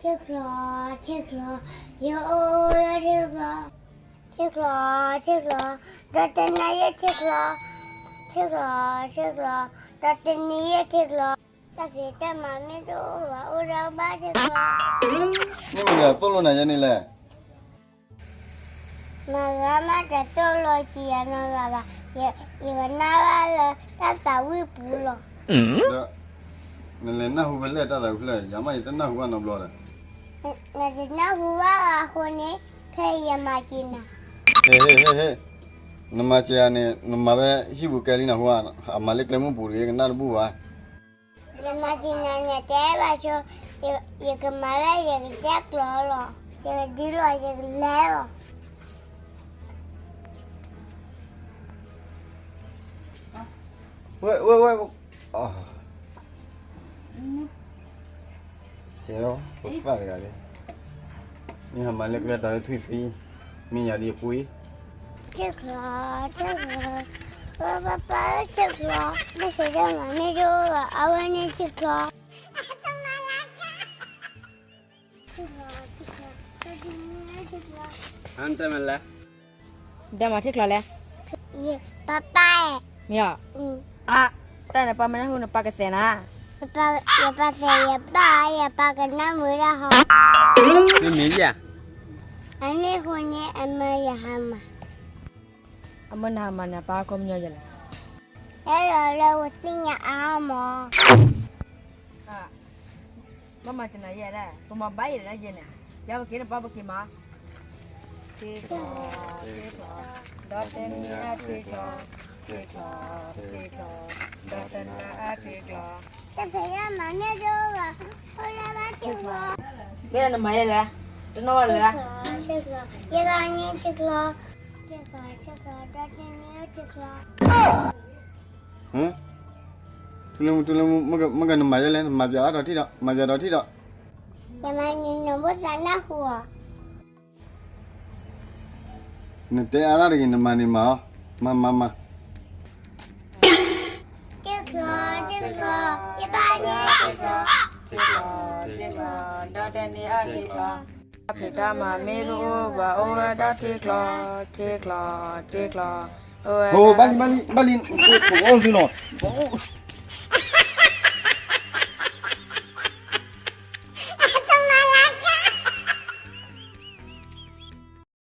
ထံချီ, ထံချီ, ယအိၣ်လၢထံချီ, ထံချီ, ထံချီ, ဒီးတနၤယဲၢ်ထံချီ, ထံချီ, ထံချီ, ဒီးတနၤယဲၢ်ထံချီ, တၢ်ဖံးတၢ်မၤမ့ၢ်တအိၣ်ဘၣ် အိၣ်ဒၣ်ဘၣ်ထံချီ. မ့ၢ်မနုၤသိၣ်လိနၤယဲန့ၣ်လဲၣ်. မၤဂၤမးတသိၣ်လိက့ၤယၤနီတဂၤဘၣ်, ယကနၣ်ဘၣ်လၢတၢ်သးဝံၣ်ပူၤလီၤ. ဒီး နလဲၤနၢ်ဟူဖဲလဲၣ်တၢ်သးဝံၣ်ဖဲလဲၣ်, ယၤမးယတနၢ်ဟူဘၣ်နီတဘျီဒီး. နတနၢ်ဟူဘၣ်အဃိန့ၣ် ခဲအံၤယမၤက့ၤနၤ. ဟ့ၣ်ဟ့ၣ်ဟ့ၣ်ဟ့ၣ်, နမၤက့ၤယၤန့ၣ် နမၤဖဲဟံၣ်ပူၤကဲလံနၢ်ဟူဧါ, အမၤလၢကျဲမုၢ်ပူၤတဂ့ၤ ကနၣ်တဘူၣ်ဘၣ်. ယမၤက့ၤနၤန့ၣ် တဲဘၣ်ဆိ, ယကမၤလၢယကတဲကျီလီၤ, ယကဒ်လီၤ ယကလဲၤလီၤ. ဝဲ ဝဲ ဝဲ, ယဲလီၤပသၣ်တဂၤလံ, မ့ၢ်ဟးမၤလၢကျဲတၢ်လၢထွံၣ်သံ, မ့ၢ်ယၤဒ်အပူၤအံၤ. ထံချီ, ထံချီ, ပၢ်ပၢ်ပၢ်ထံချီ, မ့ၢ်ဃ့ဒၣ်မၤမ့ၢ်ဒိၣ်ဘၣ် အဝဲန့ၣ်ထံချီ. ထံချီ, ထံချီ, တၢ်တမံၤလၢ်, ဒ်မၤထံချီလဲၣ်. ပၢ်ပၢ်, မ့ၢ်အီၤ, အါ, တၢ်နပၢ်မ့ၢ်နၢ်ဟူနပၢ်ကသဲးနၤ. ယပၢ်သဲးယပၢ်, ယပၢ်ကနၣ်မုာ်ဒၣ်ဟီ, မ့ၢ်မ့ၢ်ယၤ, အမ့ၢ်ဃိန့ၣ် အမၢယဟါမၢ်, အမၢနဟါမၢ်န့ၣ် အပၢ်အခီပညီယဲလဲၣ်. အဲၣ်ဒိးလၢဝသ့ၣ်ညါအါမး. ဘၣ်မၤတနၤယဲလဲၣ်, ပမၤဘၣ်ယဲလဲၣ်ယဲန့ၣ်, ယၤပက့ၤနပၢ်ပက့ၤမး. ထံချီ, ထံချီ, ဒီးတနံၤအါထံချီ, ထံချီ, ထံချီ, ဒီးတနၤအါထံချီ. တဖဲရမၤမ့ၢ်ဒိၣ်ဘၣ်, အိၣ်ဒၣ်ဘၣ်ထံချီ. မ့ၢ်နမၤယဲလဲၣ်, တနီၣ်ဘၣ်လၢ်. ထံချီ, ယဘၣ်န့ၢ်ထံချီ, ထံချီ, ထံချီ, ဒီးတနံၤအါထံချီ. ထူလၢမူ, ထူလၢမူ, မ့ၢ်ကနမၤယဲလဲၣ်, နမၤပျးအါထီၣ်ထံၣ်ဒီး, မၤပျးဒီးထံၣ်ဒီး. ယမၤန့ၣ်နဘိသးနၢ်ဟူဧါ. နတဲအါဒၣ်တဂ့ၤ, နမၤန့ၣ်မၤအီၤ, မၤမၤမၤ. ထံချီ, ထံချီ, ယဘၣ်န့ၢ်ထံချီ, ထံချီ, ထံချီ, ဒီးတနံၤအါထံချီ. တၢ်ဖံးတၢ်မၤမ့ၢ်တအိၣ်ဘၣ် အိၣ်ဝဲဒၣ်ထံချီ, ထံချီ, ထံချီ, အိၣ်ဝဲဒၣ်, ဘၣ်လံ, ဘၣ်လံ, ဘၣ်လံ, အိၣ်သုနီၤ.